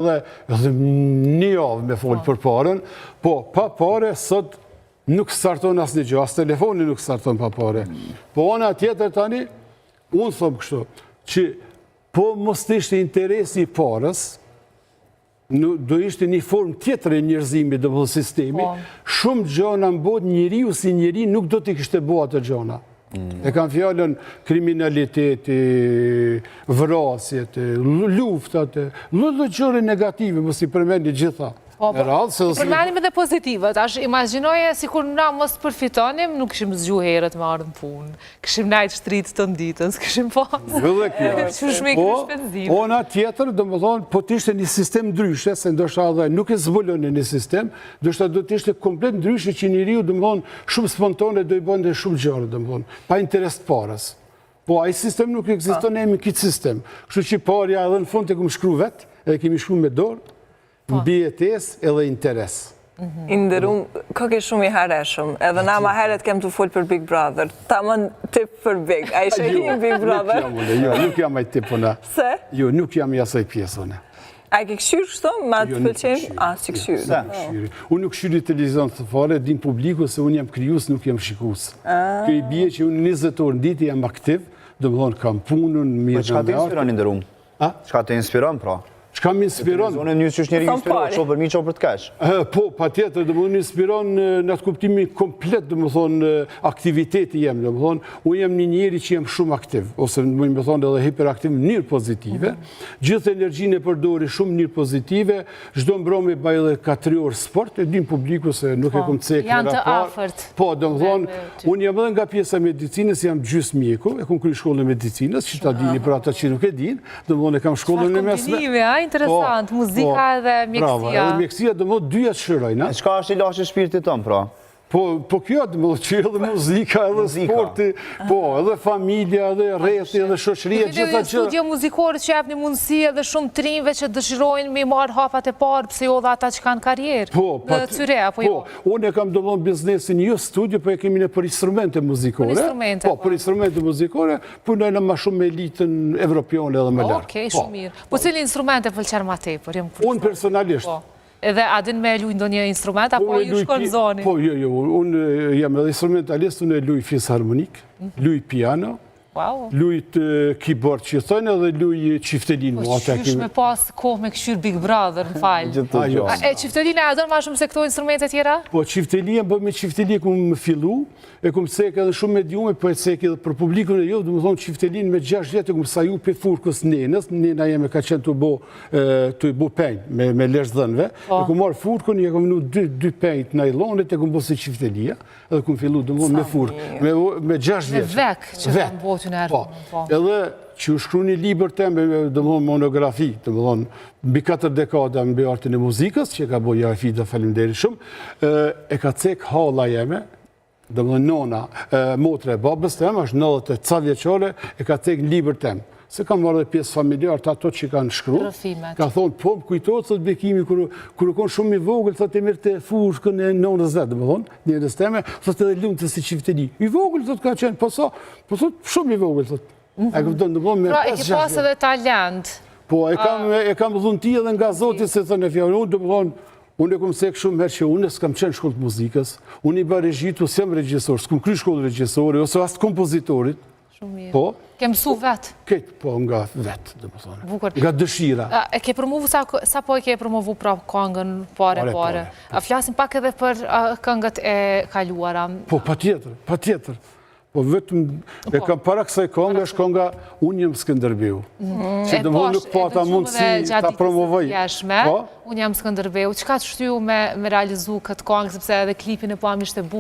Edhe edhe një javë me folë po. për paren, po pa pare sot nuk starton asnjë gjë, as telefoni nuk starton pa pare. Po ana tjetër tani, unë thom kështu, që po mos të ishte interesi i parës, do ishte një formë tjetër e njerëzimit, domethënë sistemi, po. shumë gjona në botë njeriu si njeri nuk do t'i kishte bo ato gjona. Mm. E kam fjalën kriminaliteti, vrasjet, luftat, lloj-lloj gjëra negative, mos i përmendi gjitha. Po, po. Përmendim edhe pozitivët, tash imagjinoje sikur na mos përfitonim, nuk ishim zgju herët me ardhë në punë. Kishim najtë shtritë të ditën, s'kishim pas. Dhe kjo. Qysh me i po, shpenzime. Po, ana tjetër, domethënë, po të ishte një sistem ndryshe, se ndoshta edhe nuk e zbulon një sistem, Ndoshta do të ishte komplet ndryshe që njeriu, domethënë, shumë spontane do i bënte shumë gjëra, domethënë, pa interes të parës. Po, ai sistem nuk ekziston, ne jemi këtë sistem. Kështu që parja edhe në fund e kum shkru vetë, edhe kemi shkru me dorë, po. mbijetesë edhe interes. Mhm. I nderum, koke shumë i hareshëm, edhe na ma herët kem tu folë për Big Brother, tamon tip për Big, a ishe jo, Big Brother? Nuk jam, jo, nuk jam ai tip unë. Se? Jo, nuk jam i asaj pjesë unë. A e ke kqyrë kështu? Ma të jo, pëlqen? A, s'i kqyrë? Se? Unë nuk kqyri televizion fare, din publiku se unë jam krijues, nuk jam shikus. Ah. Kjo i bie që unë 20 orë në ditë jam aktiv, domethonë kam punën, mirë po, Çka të inspiron i nderum? Çka të inspiron, pra? Çka më inspiron? Televizonin një qysh njeri inspiron, qoftë për mirë, qoftë për të keq. Po, patjetër, domethonë inspiron në atë kuptimin komplet, domethonë, aktiviteti jem, domethonë, unë jam një njeri që jam shumë aktiv, ose më me thonë edhe hiperaktiv në mënyrë pozitive, Gjithë energjinë e përdori shumë në mënyrë pozitive, çdo mbrëmje baj edhe ka tri orë sport, e din publiku se nuk e po, kom cekë Janë të afërt. Po, domethonë, unë jam edhe nga pjesa e medicinës, jam gjysë mjeku, e kom kry shkollën e medicinës, që ta dini për ata që nuk e din, domethonë, e kam shkollën e mesme. Kombinimi, a, interesant, po, muzika po, edhe mjekësia. Bravo, edhe mjekësia, domethonë, dyja të shërojnë. E çka është ilaçi i shpirtit tënd, pra? Po, po kjo, domethonë që edhe muzika, edhe sporti, po, edhe familja, edhe rrethi, edhe shoqëria, gjitha që... Studio muzikore që jep një mundësi edhe shumë të rinjve që dëshirojnë me marrë hapat e parë, pse jo dhe ata që kanë karrierë, po, në Cyre, apo jo? Po, unë e kam domethonë biznesin jo studio, po e kemi në për instrumente muzikore. Për instrumente, po. Po, për instrumente muzikore, punojnë ma shumë me elitën evropiane edhe më lartë. Okej, shumë mirë. Po, cili instrument e pëlqen ma tepër? Unë personalisht, po. Edhe a din me lujt ndonjë instrument, apo po, ju shkon zoni? Po, jo, jo, unë jam edhe instrumentalist, unë e luj fisharmonik, mhm. luj piano, luj keyboard që thonë edhe luj çiftelin. Po, qysh me pas kohë me kqyr Big Brother, më fal. Jo. E çiftelina e don ma shumë se këto instrumente tjera? Po, çiftelin, po me çifteli kum fillu, E kum cek edhe shumë mediume, po e cek edhe për publikun e jo, domethonë çiftelin me 6 vjet e kum saju prej furkës nenës, nena jeme ka qenë tu bo, tu i bo penj me, me lesh dhenve, po. e kum marrë furkën, e kum vnu dy, dy penj të najlonit, e kum bo si çiftelia, edhe kum fillu domethonë me furkë, me, me 6 vjet. Me vek që kam bo të nërë. Po. po, edhe që u shkru një libër tem, domethonë monografi, domethonë, mbi katër dekada mbi artin e muzikës, që ka bo Jafida, faleminderit shumë, e ka cek halla jeme, Domethonë nona, motra e babës tem, është 90 e ca vjeçore, e ka cek në libër tem. Se kam marrë dhe pjesë familjarë të ato që kanë shkru. Ka thonë, po më kujtohet, thot Bekimi, kur, kur u konë shumë i vogël, thot e merrte furkën e nonës vet, domethonë, nenës teme, thot edhe lunte si çifteli. I vogël, thot ka qenë, po sa, po thot shumë i vogël, thot. E kupton, domethonë, me Pra, e ke pas edhe talent. Po, e kam, e kam dhunti edhe nga Zoti, se thënë e fjalë, unë, domethonë, unë e kom cek shumë herë që unë s'kam qenë shkollë të muzikës, unë i bërë regjitu, s'jam regjisor, s'kom kry shkollë regjisori, ose as të kompozitorit. Shumë mirë. Po. Ke mësu vetë? Këtë, po, nga vetë, domethonë. Bukur. Nga dëshira. E ke promovu, sa, sa po e ke promovu pra kangën pare, pare? Po. A flasim pak edhe për këngët e kaluara? Po, patjetër, patjetër. Po vetëm, e po. kam para kësaj këngë, është kënga Unë jam Skënderbeu. Mm. Që domethonë nuk pata mundësi ta promovoj. Po? Unë jam Skënderbeu. Çka të shtyu me, me realizu këtë këngë, sepse edhe klipin e pamë ishte bukur.